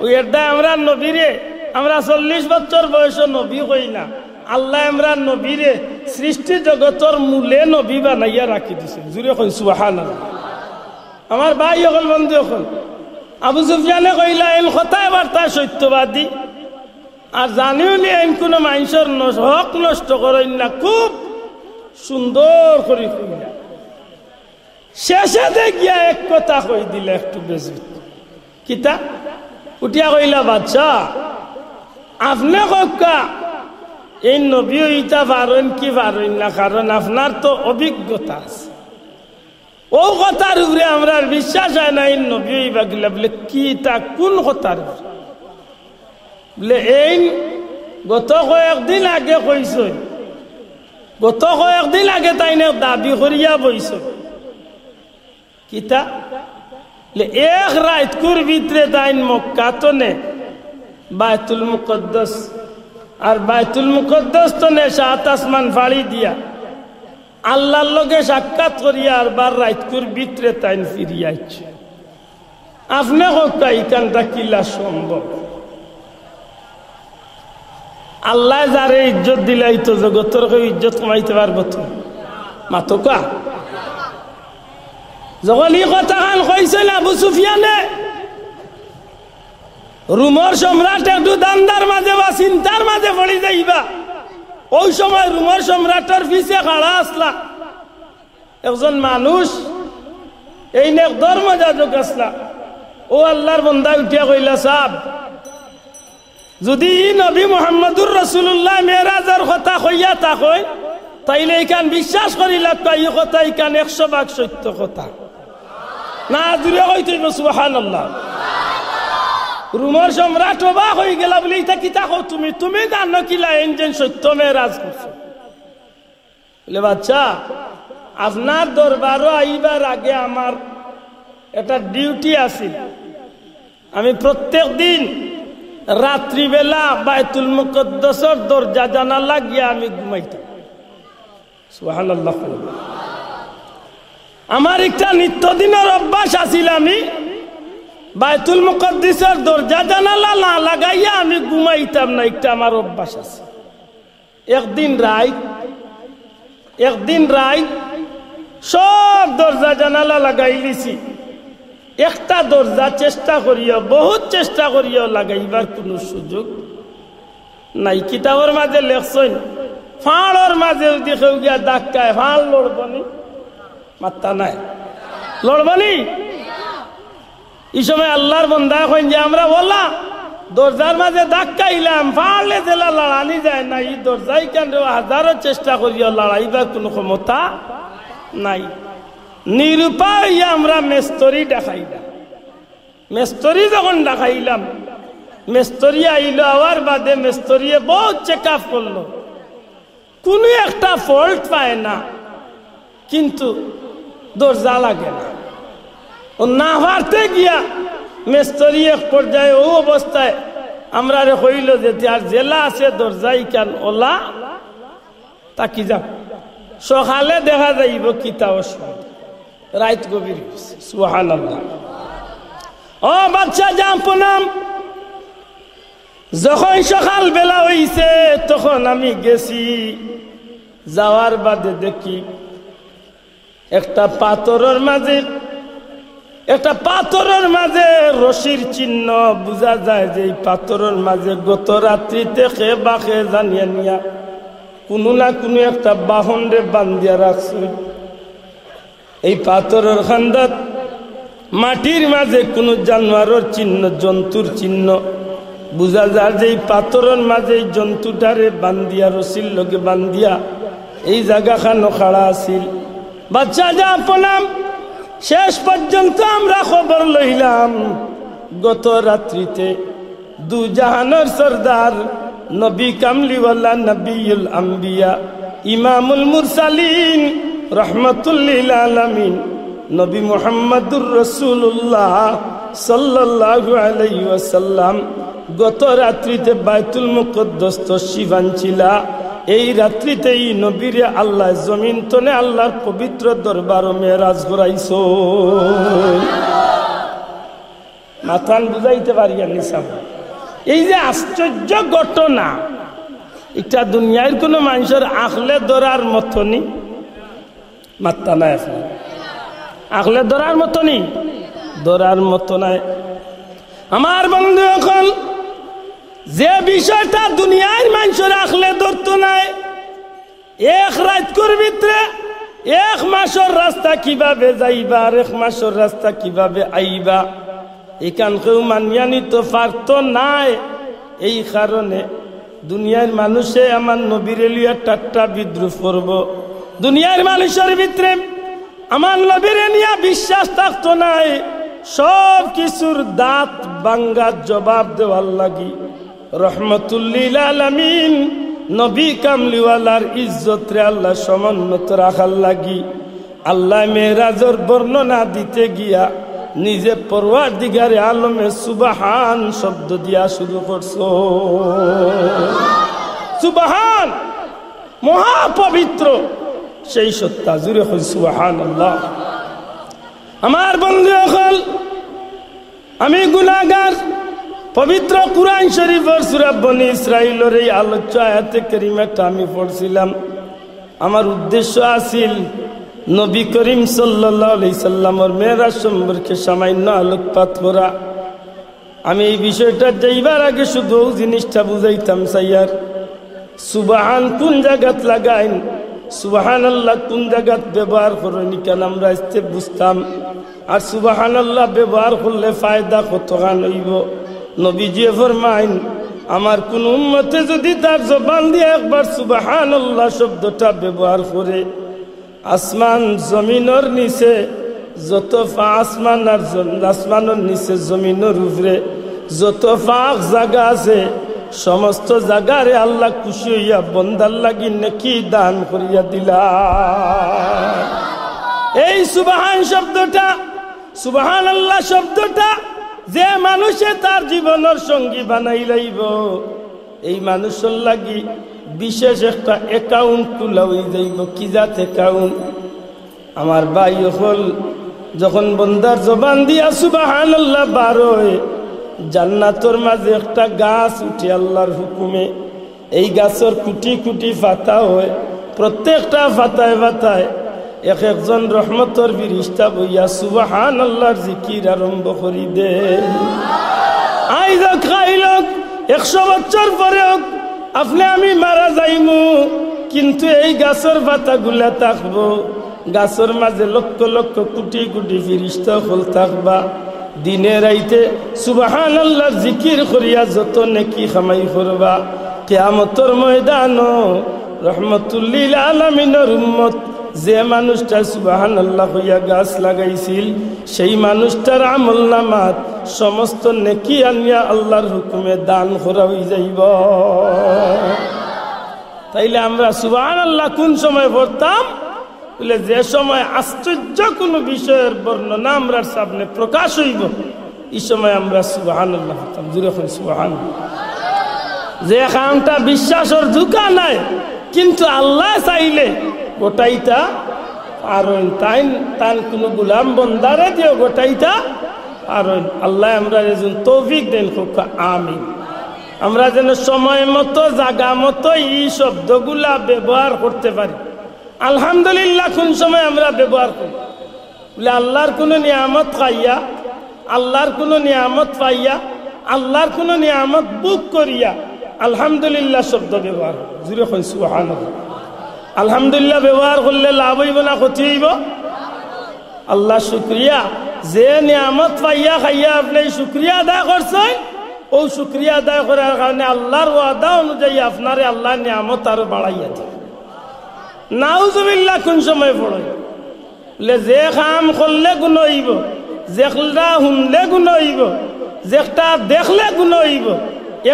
ও এর দায় আমরার নবীরে, আমরা চল্লিশ বছর বয়সো নবী কই না। আল্লায় আমরার নবীরে সৃষ্টি জগতর মূলে নবী বানাইয়া রাখি দিছইন। জুরে কইন সুবহানাল্লাহ। আমার ভাই অকল, বন্ধু অকল, আবু সুফিয়ানে কইলা, "এইন কথায় বার্তায় সত্যবাদী, আর জানিও নি এইন কুনু মানষর নস-, হক নষ্ট করইন না।" খুব সুন্দর করি কইলা। শেষে দেখিয়া এক কথা কই দিলা একটু বেজুত। কিতা? উঠিয়া কইলা, "বাদশা, আপনে কউক্কা, এই নবী অইতা পারইন কি পারইন না, কারণ আপনার তো অভিজ্ঞতা আছে। অউ কথার উপরে আমরার বিশ্বাস অয় না, এই নবী অইবা কিলা।" বলে, "কিতা, কুন কথার উপরে?" বলে, "এইন গত কয়েকদিন আগে কইছইন, গত কয়েকদিন আগে তাইন এক দাবি করিয়া বইছইন।" কিতা? বলে, এক রাইতকুর ভিতরে তাইন মক্কা তনে বায়তুল মুকদ্দস, আর বায়তুল মুকদ্দস তনে সাত আসমান ফাড়ি দিয়া আল্লার লগে সাক্ষাৎ করিয়া আরবার রাইতকুর ভিতরে তাইন ফিরিয়া আইছইন। আপনে কউক্কা, ইখানটা কিলা সম্ভব? আল্লায় যারে ইজ্জত দিলা, ই তো জগতর কেউ ইজ্জত কমাইতে পারবো তো? মাতউক্কা। যখন ই কথাখান কইছইন আবু সুফিয়ানে, রুমর সম্রাট একটু ধান্দার মাঝে বা চিন্তার মাঝে পড়ি যাইবা। অউ সময় রুমর সম্রাটর পিছে খাড়া আছলা একজন মানুষ, এইন এক ধর্ম যাজক আছলা। অউ আল্লার বন্দায় উঠিয়া কইলা, "সাব, যুদি ই নবী মুহাম্মদুর রাসূলুল্লাহ মেরাজর কথা কইয়া থাকইন, তাইলে ইখান বিশ্বাস করি লাউক্কা, ই কথা ইখান একশো ভাগ সত্য কথা।" না, জুরে কইতে অইবো, সুবহানাল্লাহ। রুমর সম্রাট অবাক অইগেলা, বলে, "ইতা কিতা কও তুমি? তুমি জানো কিলা এইন যেন সত্য মেরাজ করছে?" বলে, "বাদশা, আপনার দরবারো আইবার আগে আমার একটা ডিউটি আছিল। আমি প্রত্যেক দিন রাত্রিবেলা বায়তুল মুকদ্দসর দরজা জানালা গিয়া আমি ঘুমাইতাম।" সুবহানাল্লাহ। "আমার একটা নিত্যদিনর অভ্যাস আছিল, আমি বায়তুল মুকদ্দসর দরজা জানালা না লাগাইয়া আমি ঘুমাইতাম না, একটা আমার অভ্যাস আছে।" একদিন রাইত, একদিন রাইত সব দরজা জানালা লাগাইলিছি। একটা দরজা চেষ্টা করিয়া, বহুত চেষ্টা করিয়াও লাগাইবার কুনু সুযোগ নাই। কিতাবর মাঝে লেখছইন, ফাড়র মাঝে যুদি কেউ গিয়া ধাক্কায়, ফাড় লড়বো নি? মাত্তা নাই। লড়বো নি? ই সময় আল্লার বন্দায় কইন যে, "আমরা অলা দরজার মাঝে ধাক্কাইলাম, ফাড়লে যেলা লড়ানি যায় না, ই দরজাইখানরেও হাজারো চেষ্টা করিয়াও লড়াইবার কুনু ক্ষমতা নাই।" নিরুপায় অইয়া আমরা মেস্তরি ডাকাইলাম। মেস্তরি যখন ডাকাইলাম, মেস্তরি আইলো, আওয়ার বাদে মেস্তরিয়ে বহুত চেক আপ করলো, কুনু একটা ফল্ট পায় না, কিন্তু দরজা লাগে না। অউ না পারতে গিয়া মেস্তরি এক পর্যায়ে অউ অবস্থায় আমরারে কইলো যে, "তে আর যেলা আছে দরজাইখান অলা থাকি যাউক, সকালে দেখা যাইবো কিতা অসুবিধা।" রাইত গভীর অইছে। সুবহানাল্লাহ। ও বাদশা জাহাপনাম, যখন সকাল বেলা অইছে, তখন আমি গেছি। যাওয়ার বাদে দেখি একটা পাথরর মাঝে, একটা পাথরর মাঝে রশির চিহ্ন। বুঝা যায় যে ই পাথরর মাঝে গত রাত্রিতে কে বা কে জানিয়া নিয়া কুনু না কুনু একটা বাহনরে বান্ধিয়া রাখছে। এই পাথরর কান্দাত মাটির মাঝে কুনু জানোয়ারর চিহ্ন, জন্তুর চিহ্ন। বুঝা যার যে ই পাথরর মাঝে ই জন্তুটারে বান্ধিয়া, রশির লগে বান্ধিয়া এই জাগাখানো খাড়া আছিল। বাদশা জাহাপনাম, শেষ পর্যন্ত আমরা খবর লইলাম, গত রাত্রিতে দুজাহানর সর্দার, নবী কামলিওয়ালা, নবিয়ুল আম্বিয়া, ইমামুল মুরসালিন, রহমাতুল্লিল আলামিন, নবী মুহাম্মাদুর রাসূলুল্লাহ সাল্লাল্লাহু আলাইহি ওয়াসাল্লাম গত রাত্রিতে বায়তুল মুকদ্দস তশরিফ আনছিলা। এই রাত্রিতে ই নবীরে আল্লায় জমিন তনে আল্লার পবিত্র দরবারো মেরাজ করাইছইন। মাতখান বুঝাইতে পারিয়ার নি সাব? এই যে আশ্চর্য ঘটনা, ইটা দুনিয়ার কুনু মানষর আখলে ধরার মতো নি। মাত্তা নাই আছে। আখলে ধরার মতো নি, ধরার মতো নায়। আমার বন্ধু অকল, যে বিষয়টা দুনিয়ার মানষর আখলে ধরতো নায়, এক রাইতকুর ভিতরে এক মাসর রাস্তা কিভাবে যাইবা আর এক মাসর রাস্তা কিভাবে আইবা, ইখান কেউ মানিয়া নিতো পারতো নায়। এই কারণে দুনিয়ার মানুষে আমার নবীরে লইয়া ঠাট্টা বিদ্রুপ করবো। দুনিয়ার মানুষর ভিতরে আমার নবীরে নিয়া বিশ্বাস থাকতো নায়। সব কিছুর দাঁত ভাঙ্গার জবাব দেওয়ার লাগি, রহমতুল্লিল আলামিন নবী কামলিওয়ালার ইজ্জতরে আল্লাহ সমুন্নত রাখার লাগি আল্লাহ মেরাজর বর্ণনা দিতে গিয়া নিজে পরওয়ারদিগারে আলমে সুবহান শব্দ দিয়া শুরু করছো। সুবহান, মহাপবিত্র সেই সত্তা। জুরে কই সুবহানাল্লাহ। আমার বন্ধু অকল, আমি গুনাহগার। পবিত্র কুরআন শরীফর সূরা বনি ইসরাইলর এই আলোচ্য আয়াতে কারিমাটা আমি পড়ছিলাম। আমার উদ্দেশ্য আছিল নবী করিম সাল্লাল্লাহু আলাইহি সাল্লামর মেরাজ সম্পর্কে সামান্য আলোকপাত করা। আমি এই বিষয়টা যাইবার আগে শুধু অউ জিনিসটা বুঝাইতাম চাইয়ার, সুবহান কোন জাগাত লাগাইন, সুবহানাল্লাহ কোন জাগাত ব্যবহার করইন, ইখান আমরা আইজতে বুঝতাম। আর সুবহানাল্লাহ ব্যবহার করলে ফায়দা কতখান অইবো? নবীজিয়ে ফরমাইন, আমার কুনু উম্মতে যুদি তার জবান দিয়া একবার সুবহানাল্লাহ শব্দটা ব্যবহার করে, আসমান জমিনর নিচে যত ফা-, আসমান আর জ-, আসমানর নিচে জমিনর উপরে যত ফাঁক জাগা আছে, সমস্ত জাগারে আল্লাহ খুশি অইয়া বন্দার লাগি নেকি দান করিয়া দিলা। এই সুবহান শব্দটা, সুবহানাল্লাহ শব্দটা যে মানুষে তার জীবনর সঙ্গী বানাই লাইবো, এই মানুষর লাগি বিশেষ একটা অ্যাকাউন্ট খুলা অই যাইবো। কি জাত অ্যাকাউন্ট? আমার ভাই অকল, যখন বন্দার জবান দিয়া সুবহানাল্লাহ বার অয়, জান্নাতর মাঝে একটা গাছ উঠে আল্লাহর হুকুমে। এই গাছর কুটি কুটি পাতা অয়, প্রত্যেকটা পাতায় পাতায় এক একজন রহমতর ফিরিস্তা বইয়া সুবহানাল্লাহর জিকির আরম্ভ করি দেয়। আইজ অউক, কাইল অউক, একশো বছর পরে অউক, আপনে আমি মারা যাইমু, কিন্তু এই গাছর পাতাগুলা থাকবো। গাছর মাঝে লক্ষ লক্ষ কুটি কুটি ফিরিস্তা অকল থাকবা। দিনে রাইতে সুবহানাল্লাহর জিকির করিয়া যত নেকি কামাই করবা, কিয়ামতর ময়দানো রহমতুল্লিল আলামিনর উম্মত যে মানুষটা সুবহানাল্লাহ কইয়া গাছ লাগাইছিল, সেই মানুষটার আমলনামাত সমস্ত নেকি আনিয়া আল্লাহর হুকুমে দান করা অই যাইবো। তাইলে আমরা সুবহানাল্লাহ কোন সময় পড়তাম? বলে, যে সময় আশ্চর্য কোনো বিষয়ের বর্ণনা আমরার সামনে প্রকাশ অইবো, ই সময় আমরা সুবহানাল্লাহ পড়তাম। জুরে কই সুবহানাল্লাহ। যে কামটা বিশ্বাসর ধোঁকা নাই, কিন্তু আল্লায় চাইলে ঘটাইতা পারইন। তাইন, তান কোনো গোলাম বন্দারে দিও ঘটাইতা পারইন। আল্লায় আমরারে যেন তৌফিক দেইন, কউক্কা আমিন। আমরা যেন সময় মতো, জাগা মতো ই শব্দগুলা ব্যবহার করতে পারি। আলহামদুলিল্লাহ কোন সময় আমরা ব্যবহার করি? বলে, আল্লাহর কোনো নিয়ামত খাইয়া, আল্লাহর কোনো নিয়ামত পাইয়া, আল্লাহর কোনো নিয়ামত ভোগ করিয়া আলহামদুলিল্লাহ শব্দ ব্যবহার করি। জুরে কই সুবহানাল্লাহ। আলহামদুলিল্লাহ ব্যবহার করলে লাভ অইবো না ক্ষতি অইবো? আল্লাহ শুকরিয়া, যে নিয়ামত পাইয়া খাইয়া আপনে এই শুকরিয়া আদায় করছইন, অউ শুকরিয়া আদায় করার কারণে আল্লাহর ওয়াদা অনুযায়ী আপনারে আল্লায় নিয়ামত আরো বাড়াইয়া দিবা। নাউজুবিল্লাহ কোন সময় পড়ইন? বলে, যে কাম করলে গুনা অইবো, যেকটা হুনলে গুনা অইবো, যেকটা দেখলে গুনা অইবো,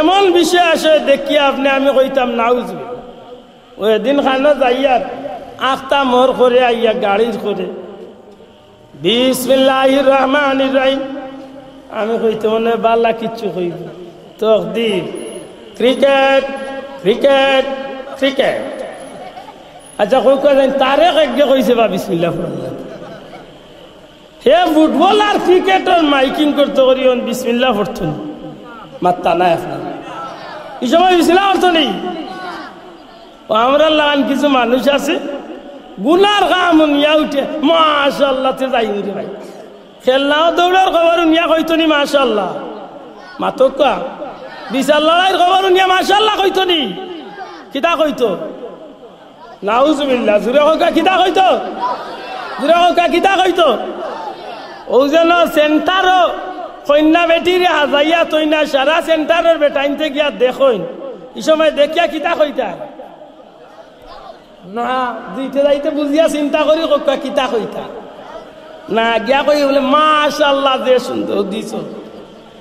এমন বিষয় আছে দেখিয়া আপনে আমি কইতাম নাউজুবিল্লাহ। অউ এদিন খানো যাইয়ার আখতা মোর করে আইয়া গাড়ির করে বিসমিল্লাহির রহমানির রহিম। আমি কইতে মনে বালা কিচ্ছু কইব। তকদির, ক্রিকেট, ক্রিকেট, ক্রিকেট। আচ্ছা, কউক্কা জানি তারেক একগে কইছে বা বিসমিল্লাহ পড়ার লাগি। হে ফুটবল আর ক্রিকেটর মাইকিং করতে করি অন বিসমিল্লাহ পড়তো নি? মাত্তা নাই আপনার। ই সময় বিসমিল্লাহ পড়তো নি? অউ আমরার লাখান কিছু মানুষ আছে, গুনার কাম হুনিয়া উঠে, মাশাআল্লাহ, তে যাইমু রে ভাই। খেলনা দৌড়র খবর হুনিয়া কইতো নি মাশাআল্লাহ? মাতউক্কা। বিচার লড়াইর খবর হুনিয়া মাশাআল্লাহ কইতো নি? কিতা কইতো? নাউজুবিল্লাহ, জুরে কউক্কা কিতা কইতো? জুরে কউক্কা কিতা কইতো? অউ যেন সেন্টারো কইন্যা বেটিরে হাজাইয়া তইন্যা সারা সেন্টারর বেটাইন্তে গিয়া দেখইন। ই সময় দেখিয়া কিতা কইতা? না, যাইতে যাইতে বুঝিয়া চিন্তা করি কউক্কা কিতা কইতা। না, গিয়া কই বুলে, "মাশাআল্লাহ, যে সুন্দর দিছো।"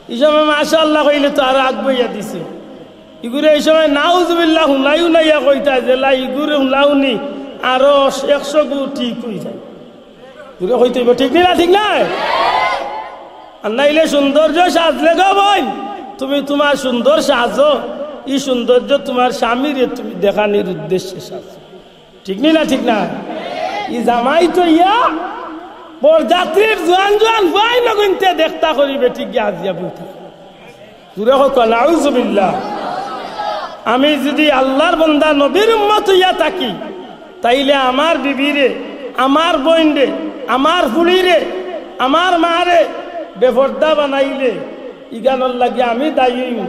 ই সময় মাশাআল্লাহ কইলে তো আরো আগুয়াইয়া দিছে। ইগুরে ই সময় নাউজুবিল্লাহ হুনাই হুনাইয়া কইতা, যেলা ইগুরে হুনাউনি আরো একশো গুণ ঠিক অই যায়। জুরে কইতে অইবো, ঠিক নি না? ঠিক নায়? আর নাইলে সৌন্দর্য সাজলে গো বইন, তুমি তুমার সুন্দর সাজো, ই সৌন্দর্য তুমার স্বামীরে তুমি দেখানির উদ্দেশ্যে সাজো। ঠিক নি না? ঠিক নায়? ই জামাই তো ইয়া বরযাত্রীর জোয়ান জোয়ান পুয়াইন অগুইন্তে দেখতা করি বেটি গিয়া আজিয়া বইতা। জুরে কউক্কা, নাউজুবিল্লাহ। আমি যুদি আল্লার বন্দা নবীর উম্মত অইয়া থাকি, তাইলে আমার বিবিরে, আমার বইনরে, আমার ফুড়িরে, আমার মারে বেপর্দা বানাইলে ইখানর লাগি আমি দায়ী অইমু।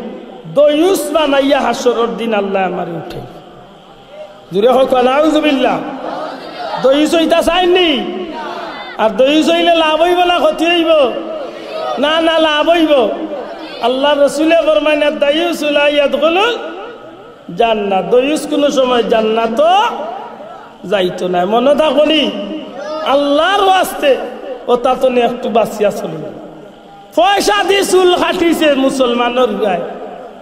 দয়ুস বানাইয়া হাশরর দিন আল্লায় আমারে উঠাইবা। জুরে কউক্কা, নাউজুবিল্লাহ। দয়ুস অইতা চাইন নি? আর দয়ুস অইলে লাভ অইবো না ক্ষতি অইবো? না, না, লাভ অইবো। আল্লার রসুলে ফরমাইন, "আদ-দায়ুসু লা ইয়াদখুলুল জান্নাহ।" দয়ুস কুনু সময় জান্নাতো যাইতো নায়। মনো থাকবো নি? আল্লার ওয়াস্তে অতা তনে একটু বাচিয়া চলইন। পয়সা দি চুল কাটিছে মুসলমানর পুয়ায়,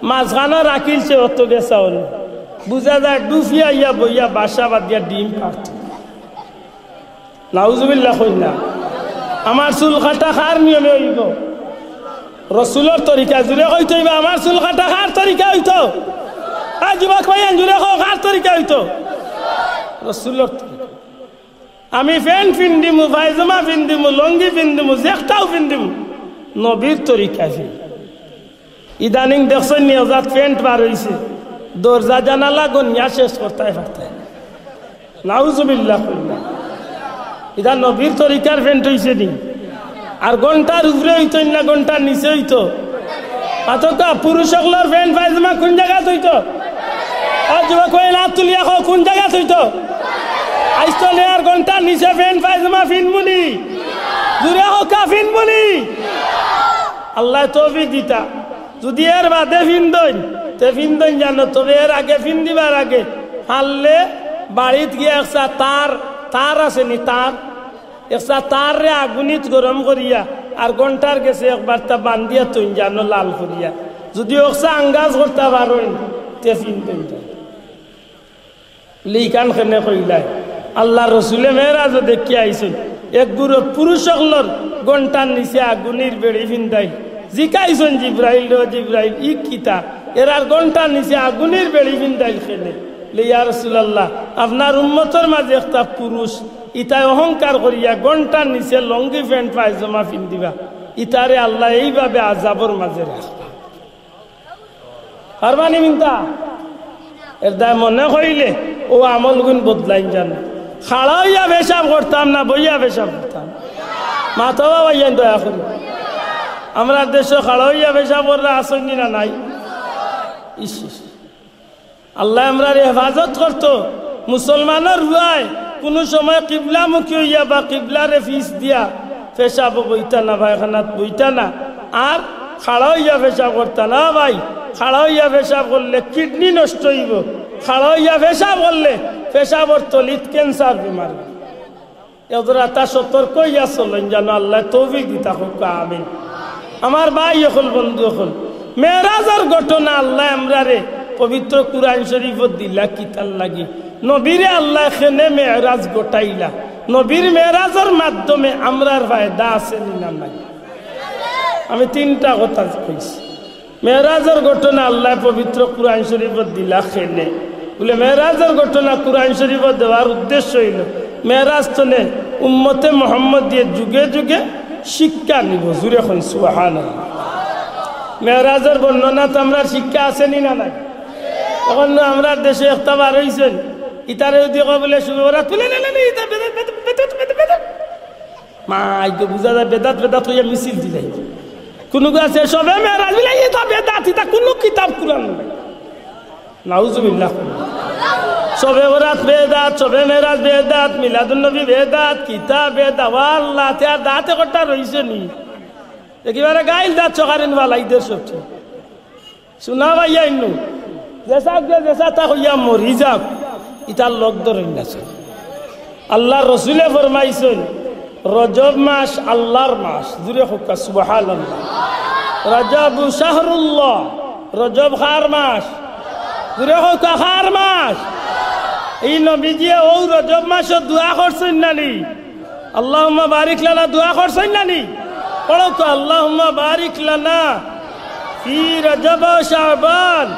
মাঝখানো রাখিলছে অত বেচা অইলো। বুঝা যায় ডুফিয়া আইয়া বইয়া বাসা বাধিয়া ডিম পারতো। নাউজুবিল্লাহ কইন না। আমার চুল কাটা কার নিয়মে অইবো? রসুলর তরিকা। জুরে কইতে অইবো, আমার চুল কাটা কার তরিকা অইতো? আ যুবক ভাইয়াইন, জুরে কও, কার তরিকা অইতো? রসুলর তরিকা। আমি প্যান্ট পিন্দিমু, পায়জামা পিন্দিমু, লুঙ্গি পিন্দিমু, যেকটাও পিন্দিমু, নবীর তরিকায় পিন্দিমু। ইদানিং দেখছইন নি, অজাত প্যান্ট বার অইছে, দরজা জানালা গনিয়া শেষ করতায় পারতায় না। নাউজুবিল্লাহ কইন না। ইটা নবীর তরিকার প্যান্ট অইছে নি? আর ঘন্টার উপরে অইতো না, ঘন্টার নিচে অইতো? মাতউক্কা, পুরুষ অকলর প্যান্ট পায়জামা কুন জাগাত অইতো? আর যুবক ভাইয়াইন, আত তুলিয়া কও, কুন জাগাত অইতো? আইজ তনে আর ঘন্টার নিচে প্যান্ট পায়জামা পিনমু নি? জুরে কউক্কা, পিনমু নি? আল্লায় তৌফিক দিতা। যুদি এর বাদে পিন্দইন, তে পিন্দইন জানো, তবে এর আগে পিন্দিবার আগে পারলে বাড়িত গিয়া একসা তার, তার আছে নি, তার, একসা তাররে আগুনিত গরম করিয়া আর ঘন্টার গেছে একবারতা বান্দিয়া থইন জানো লাল করিয়া। যুদি একসা আঙ্গাজ করতা পারইন, তে পিন্দইন জানো। ইখান কেনে কইলায়? আল্লার রসুলে মেরাজো দেখিয়া আইছইন, এক গুরু পুরুষ অকলর ঘন্টার নিচে আগুনির বেড়ি পিন্দাইল। জিকাইছইন জিব্রাইলরে, "ও জিব্রাইল, ই কিতা? এরার ঘন্টার নিচে আগুনির বেড়ি পিন্দাইল কেনে?" বুলে, "ইয়া রাসুলাল্লাহ, আপনার উম্মতর মাঝে একটা পুরুষ, ইতায় অহংকার করিয়া ঘন্টার নিচে লুঙ্গি প্যান্ট পায়জামা পিন্দিবা, ইতারে আল্লায় এইভাবে আজাবর মাঝে রাখবা।" পারবা নি পিনতা? এর দায় মনে কইলে অউ আমলগুন বদলাইন জানো। খাড়া অইয়া পেশাব করতাম না, বইয়া পেশাব করতাম? মাতবা ভাইয়াইন দয়া করি। আমরার দেশো খাড়া অইয়া পেশাব কররা আছইন নি না নাই? ইস, ইস। আল্লায় আমরারে হেফাজত করতো। মুসলমানর পুয়ায় কুনু সময় কিবলামুখী অইয়া বা কিবলারে পিছ দিয়া পেশাবো বইতা না, পায়খানাত বইতা না, আর খাড়া অইয়া পেশাব করতা না। ভাই, খাড়া অইয়া পেশাব করলে কিডনি নষ্ট অইবো। খাড়া অইয়া পেশাব করলে পেশাবর তলিত ক্যান্সার বেমার অয়। এজন্য তা সতর্ক অইয়া চলইন জানো, আল্লায় তৌফিক দিতা কউক্কা, আমিন। আমার ভাই অকল, বন্ধু অকল, মেরাজর ঘটনা আল্লায় আমরারে পবিত্র কুরআন শরীফো দিলা কিতার লাগি? নবীরে আল্লায় কেনে মেরাজ ঘটাইলা? নবীর মেরাজর মাধ্যমে আমরার ফায়দা আছে নি না নাই? আমি তিনটা কথা কইছি। মেরাজর ঘটনা আল্লায় পবিত্র কুরআন শরীফো দিলা কেনে? বুলে, মেরাজর ঘটনা কুরআন শরীফো দেওয়ার উদ্দেশ্য অইলো, মেরাজ তনে উম্মতে মোহাম্মদীয়ে যুগে যুগে শিক্ষা নিবো। জুরে কইন সুবহানাল্লাহ। মেরাজর বর্ণনাত আমরার শিক্ষা আছে নি না নাই? অখন আমরার দেশো একটা বার অইছইন, ইতারে যুদি কও বুলে শুভ বরাত, বুলে, "না, না, না, ইতা বেদাত, বেদাত, বেদাত, বেদাত, বেদাত।" মাই গো, বুঝা যায় বেদাত, বেদাত কইয়া মিছিল দিলাই। কুনুগু আছে শবে মেরাজ, বুলে, "ইতা বেদাত, ইতা কুনু কিতাব কুরআন নাই।" নাউজুবিল্লাহ। শবে বরাত বেদাত, শবে মেরাজ বেদাত, মিলাদুন নবী বেদাত, কিতা বেদাত, ওয়া আল্লাহ, তে আর দাঁতে কটা রইছে নি? একেবারে গাইল দাঁত সকারিন ফালাই দের সবচেয়ে। শোনা ভাইয়া ইন্নু, যেসা গিয়া যেসা তা কইয়া মরি যাক, ইতার লগ ধরইন না। আল্লাহর রসুলে ফরমাইছইন, রজব মাস আল্লাহর মাস। জুরে কউক্কা সুবহানাল্লাহ। রজব শাহরুল্লাহ। রজব কার মাস? জুরে কউক্কা কার মাস? এই নবীজিয়ে অউ রজব মাসো দোয়া করছইন না নি? আল্লাহুম্মা বারিক লানা দোয়া করছইন না নি? পড়উক্কা, আল্লাহুম্মা বারিক লানা ফি রজব ওয়া শাবান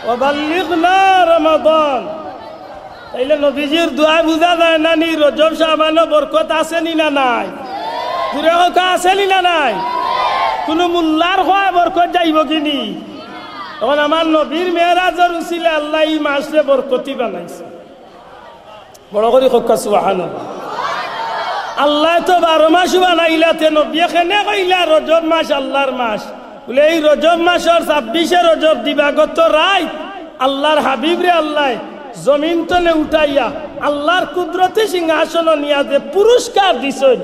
ওয়া বাল্লিগনা রমাদান। তাইলে নবীজির দোয়ায় বুঝা যায় না নি রজব শাবানো বরকত আছে নি না নাই? জুরে কউক্কা আছে নি না নাই? কুনু মোল্লার কওয়ায় বরকত যাইবো কি নি? অখন আমার নবীর মেরাজর উছিলায় আল্লায় ই মাসরে বরকতি বানাইছে। বড় করি কউক্কা সুবহানাল্লাহ। আল্লায় তো বারো মাসউ বানাইলা, তে নবীয়ে কেনে কইলা রজব মাস আল্লাহর মাস? বুলে, এই রজব মাসর ছাব্বিশে রজব দিবাগত রাইত আল্লাহর হাবিবরে আল্লায় জমিন তনে উঠাইয়া আল্লাহর কুদরতি সিংহাসনো নিয়া যে পুরস্কার দিছইন,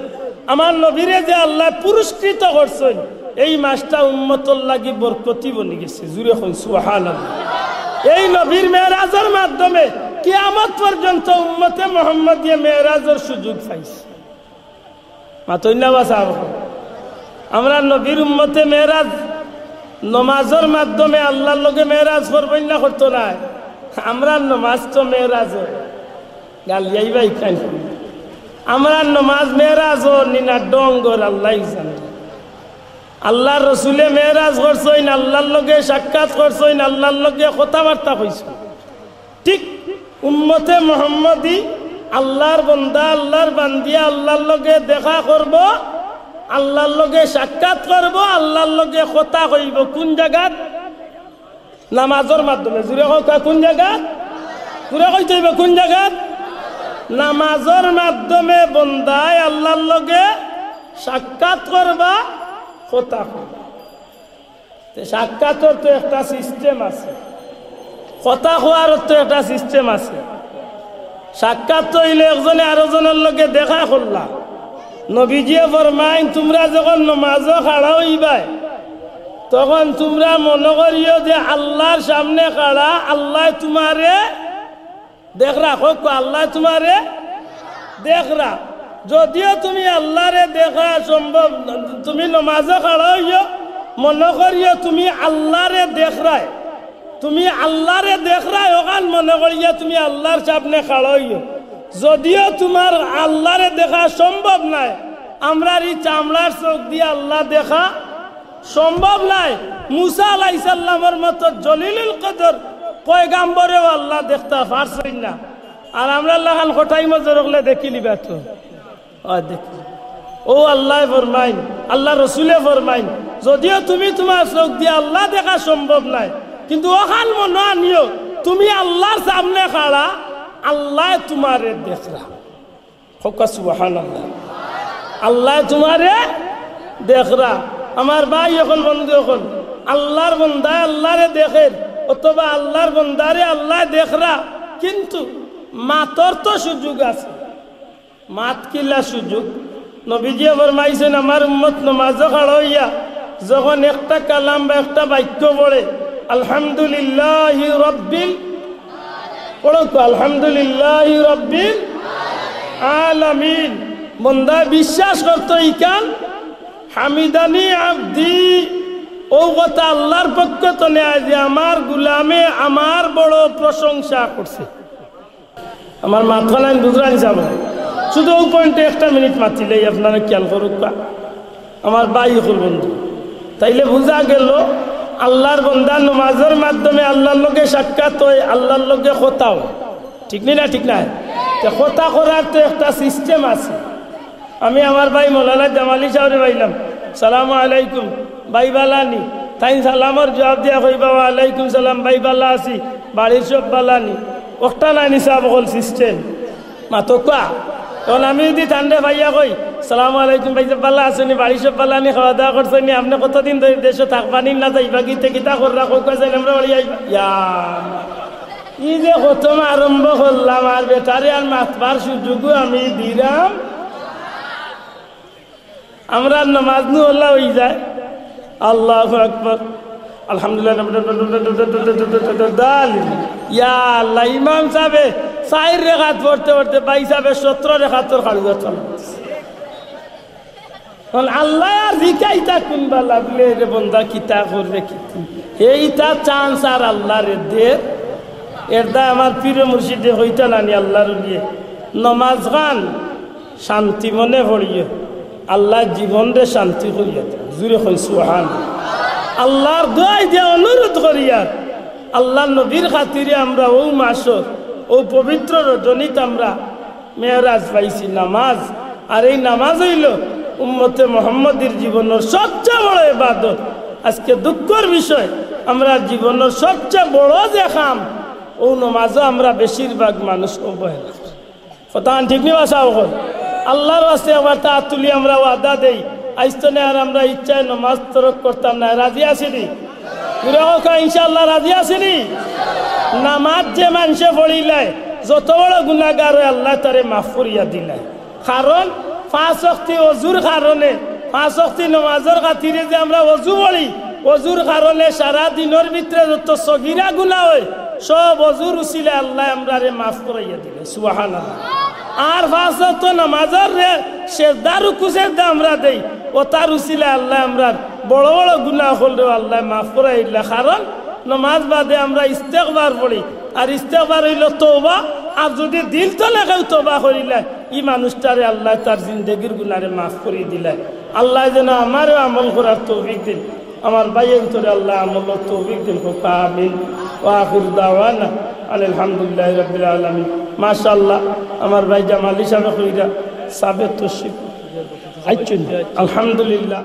আমার নবীরে যে আল্লায় পুরস্কৃত করছইন, এই মাসটা উম্মতর লাগি বরকতি বনি গেছে। জুরে কইন সুবহানাল্লাহ। এই নবীর মেরাজর মাধ্যমে কিয়ামত পর্যন্ত উম্মতে মোহাম্মদিয়ে মেরাজর সুযোগ পাইছে। মাতইন না বা সাব অকল। আমরার নবীর উম্মতে মেরাজ নমাজর মাধ্যমে আল্লাহর লগে মেরাজ করবো না করতো নায়? আমরার নমাজ তো মেরাজ অয়। গালিয়াই ভাই খান। আমরার নমাজ মেরাজ অয় নি না ডঙ্গর আল্লায় জানে। আল্লাহর রসুলে মেরাজ করছইন, আল্লাহর লগে সাক্ষাৎ করছইন, আল্লাহর লগে কথাবার্তা কইছইন। ঠিক উম্মতে মোহাম্মদী আল্লাহর বন্দা, আল্লাহর বান্দিয়ে আল্লাহর লগে দেখা করবো, আল্লাহর লগে সাক্ষাৎ করবো, আল্লাহর লগে কথা কইবো। কুন জাগাত? নামাজর মাধ্যমে। জুরে কউক্কা, কুন জাগাত? জুরে কইতে অইবো, কুন জাগাত? নামাজর মাধ্যমে বন্দায় আল্লাহর লগে সাক্ষাৎ করবা, কথা কইবা। তে সাক্ষাতর তো একটা system আছে, কথা কওয়ার তো একটা system আছে। সাক্ষাৎ তো অইলে একজনে আরোজনর লগে দেখা করলা। নবীজিয়ে ফরমাইন, তুমরা যখন নমাজো খাড়া অইবায়, তখন তুমরা মনো করিও যে আল্লাহর সামনে খাড়া, আল্লায় তুমারে দেখরা। কউক্কা, আল্লায় তুমারে দেখরা। যদিও তুমি আল্লাহরে দেখা সম্ভব না, তুমি নমাজো খাড়া অইও, মনো করিও তুমি আল্লাহরে দেখরায়, তুমি আল্লাহরে দেখরায়, অখান মনো করিয়া তুমি আল্লাহর সামনে খাড়া অইও। যদিও তুমার আল্লাহরে দেখা সম্ভব নায়, আমরার ই চামড়ার চউখ দি আল্লাহ দেখা সম্ভব নায়। মুসা আলাইহিস সালামর মতো জলিলুল কদর পয়গাম্বরেও আল্লাহ দেখতা পারছইন না। আর আমরার লাখান কটাই মজর অকলে দেখিলিবা তো। অয় দেখি। অউ আল্লায় ফরমাইন, আল্লাহর রসুলে ফরমাইন, যদিও তুমি তুমার চউখ দি আল্লাহ দেখা সম্ভব নায়, কিন্তু অখান মনো আনিও, তুমি আল্লাহর সামনে খাড়া, আল্লায় তুমারে দেখরা। কউক্কা সুবহানাল্লাহ। আল্লায় তুমারে দেখরা। আমার ভাই অকল, বন্ধু অকল, আল্লাহর বন্দায় আল্লাহরে দেখের, অথবা আল্লাহর বন্দারে আল্লায় দেখরা, কিন্তু মাতর তো সুযোগ আছে। মাত কিলা সুযোগ? নবীজিয়ে ফরমাইছইন, আমার উম্মত নমাজো খাড়া অইয়া যখন একটা কালাম বা একটা বাক্য পড়ে, আলহামদুলিল্লাহি রাব্বিল পড়উক্কা, আলহামদুলিল্লাহি রাব্বিল আলামিন। বন্দায় বিশ্বাস করতো ইখান, হামিদানি আবদি, অউ কথা আল্লাহর পক্ষ তনে আয় যে আমার গুলামে আমার বড় প্রশংসা করছে। আমার মাতখানাইন বুঝরা নি সাব? শুধু অউ point-এ একটা মিনিট মাতিলেই আপনারা খিয়াল করউক্কা। আমার ভাই অকল, বন্ধু, তাইলে বুঝা গেল, আল্লাহর বন্দা নমাজর মাধ্যমে আল্লাহর লগে সাক্ষাৎ অয়, আল্লাহর লগে কথা অয়। ঠিক নি না? ঠিক নায়? তে কথা করার তো একটা system আছে। আমি আমার ভাই মৌলানা জামালি সাবরে পাইলাম, "সালামু আলাইকুম, ভাই ভালা নি?" তাইন সালামর জুয়াব দিয়া কইবা, "ওয়া আলাইকুম সালাম, ভাই ভালা আছি, বাড়ির সব ভালা নি?" অখটা নায় নি সাব অকল system? মাতউক্কা। অখন আমি যুদি তানরে পাইয়া কই, "সালামু আলাইকুম ভাইসাব, ভালা আছইন নি? বাড়ির সব ভালা নি? খাওয়া দাওয়া করছইন নি? আপনে কতদিন ধরি দেশো থাকবা নি না যাইবা গি? তে কিতা কররা? কউক্কা চাইন আমরার বাড়ি আইবা।" ইয়া। ই যে খতম আরম্ভ করলাম, আর বেটারে আর মাতবার সুযোগও আমি দিলাম। আমরার নমাজ নু অলা অই যায়। আল্লাহু আকবার, আলহামদুলিল্লাহ। ইয়া আল্লাহ, ইমাম সাবে চাইর রেকাত পড়তে পড়তে ভাই সাবে সতরো রেকাতর খাড়ুয়া চালাইছে। অখন আল্লায় আর জিকাইতা কুনবালা বুলে, "এরে বন্দা, কিতা করবে কিতা?" এইটা chance আর আল্লারে দের। এরদায় আমার পীর মুর্শিদে কইতা নানি আল্লার অলিয়ে, "নমাজ খান শান্তি মনে পড়িও, আল্লায় জীবনরে শান্তি করিয়া দেয়।" জুরে কই সুবহান। আল্লার দোয়াই দিয়া অনুরোধ করিয়ার, আল্লার নবীর খাতিরে আমরা অউ মাসর, অউ পবিত্র রজনীত আমরা মেরাজ পাইছি নামাজ। আর এই নামাজ অইলো উম্মতে মোহাম্মদীর জীবনর সবচেয়ে বড় ইবাদত। আজকে দুঃখর বিষয়, আমরার জীবনর সবচেয়ে বড় যে কাম, অউ নমাজও আমরা বেশিরভাগ মানুষ অবহেলা করি। কথা ঠিক নি বা? আল্লার ওয়াস্তে একবার আত তুলি আমরা ওয়াদা দেই, আইজ তনে আর আমরা ইচ্ছায় নমাজ তরক করতাম না। রাজি আছি নি? পুরা কথা ইনশাআল্লাহ রাজি আছি নি? নামাজ যে মানষে পড়িলায়, যত বড় গুনাগার অয়, আল্লায় তারে মাফ করিয়া দিলায়। কারণ পাঁচ ওয়াক্তি অজুর কারণে, পাঁচ ওয়াক্তি নমাজর খাতিরে যে আমরা অজু পড়ি, অজুর কারণে সারা দিনর ভিতরে যত সগিরা গুনা অয়, সব অজুর উসিলায় আল্লায় আমরারে মাফ করাইয়া দিলায়। সুবহানাল্লাহ। আর পাঁচ ওয়াক্ত নমাজর যে সেজদা রুকু সেজদা আমরা দেই, অতার উসিলায় আল্লায় আমরার বড় বড় গুনা অকলরেও আল্লায় মাফ করাইলা। কারণ নমাজ বাদে আমরা ইস্তেগফার পড়ি, আর ইস্তেগফার অইলো তওবা। আর যুদি দিল তনে কেউ তওবা করিলায়, ই মানুষটারে আল্লায় তার জিন্দেগির গুনারে মাফ করি দিলায়। আল্লায় যেন আমারেও আমল করার তৌফিক দিন, আমার ভাইয়াইন্তরে আল্লায় আমলর তৌফিক দিন। কউক্কা আমিন। ওয়া আখিরু দাওয়ানা আনিল হামদুলিল্লাহি রাব্বিল আলামিন। মাশাআল্লাহ, আমার ভাই জামালি সাবে কইরা সাবে তশরিফ আইছইন। আলহামদুলিল্লাহ।